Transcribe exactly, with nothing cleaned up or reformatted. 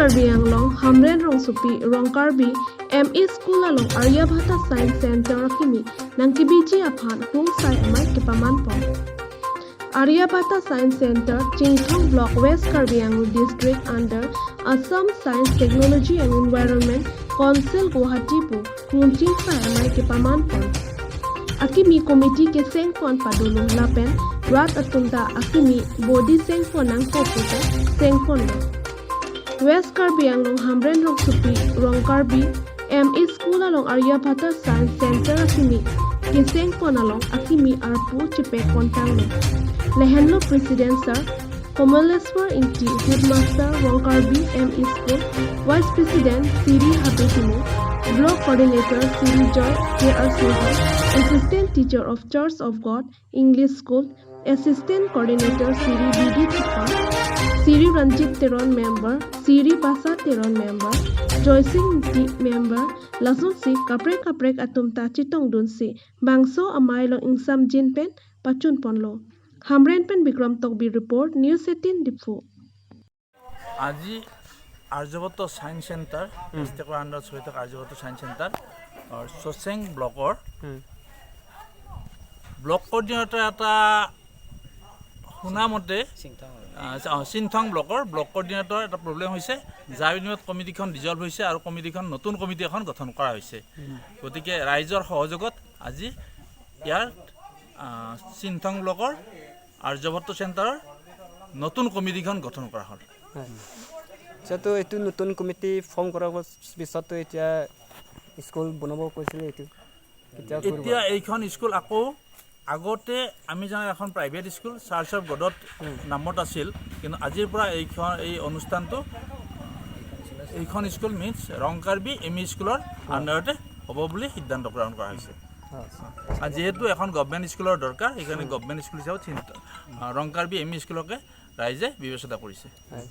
Karbi Anglong Hamren Rongsopi Rongkarbi M E School along Aryabhata Science Center akimi nangkebiji aphan Krungsai Amei kepaman pon. Aryabhata Science Center, Chinthong Block, West Karbi Anglong District under Assam Science, Technology and Environment Council, Guwahati pu Krungsai Amei kepaman pon. Akimi committee keseng pon padolung lapen rat atum ta akimi body seng pon nangkok puta seng ponlo. West Karbi Anglong Hamren Rongsopi Rongkarbi M E School along Aryabhata Science Center akimi keseng pon along akimi arpu chepek pon tanglo. Lahenlo President Sir Komaleswar Ingti, Headmaster Rongkarbi M E School, Vice President Siri Habe Timung, Block Coordinator Siri Joy K R Sinha, Assistant Teacher of Church of God English School, Assistant Coordinator Siri B D Thupha, Siri Ranjit Teron Member, Siri Basa Teron Member, Joysing Ingti Member, lasonsi kaprek kaprek atum ta chetongdunsi bangso amei along ingsamjin pen pachun ponlo. Hamren pen Bikram Tokbi report, News eighteen Diphu. আজি Aryabhatta science centre, ষ্টেকৰ আণ্ডাৰত চলি থকা Aryabhatta science centre, আহ, চচেং ব্লকৰ block coordinator এটা শুনামতে, আহ, অ, চিনথং ব্লকৰ ব্লক কৰ্ডিনেটৰ এটা প্ৰব্লেম হৈছে, যাৰ বিনিময়ত কমিটিখন ডিজলভ হৈছে আৰু কমিটিখন নতুন কমিটি এখন গঠন কৰা হৈছে। গতিকে ৰাইজৰ সহযোগত আজি ইয়াৰ, আহ, চিনথং ব্লকৰ আৰ্যভট্ট চেণ্টাৰৰ নতুন কমিটিখন গঠন কৰা হ'ল। হয়। আচ্ছা, তো এইটো নতুন কমিটি ফৰ্ম কৰাৰ পাছ- পিছততো এতিয়া স্কুল বনাব কৈছিলে এইটো। কেতিয়া কৰিব? এতিয়া এইখন স্কুল আকৌ আগতে আমি জানো এখন প্ৰাইভেট স্কুল চাৰ্চ অফ গডত নামত আছিল, কিন্তু আজিৰ পৰা এইখন, এই অনুষ্ঠানটো, এইখন স্কুল মিনছ ৰং কাৰ্বি এম ই স্কুলৰ আণ্ডাৰতে হ'ব বুলি সিদ্ধান্ত গ্ৰহণ কৰা হৈছে। হয়। আৰু যিহেতু এখন গভমেণ্ট স্কুলৰ দৰকাৰ, সেইকাৰণে গভমেণ্ট স্কুল হিচাপত চিন্তা, আহ, ৰং কাৰ্বি এম ই স্কুলকে ৰাইজে বিবেচনা কৰিছে। হয়।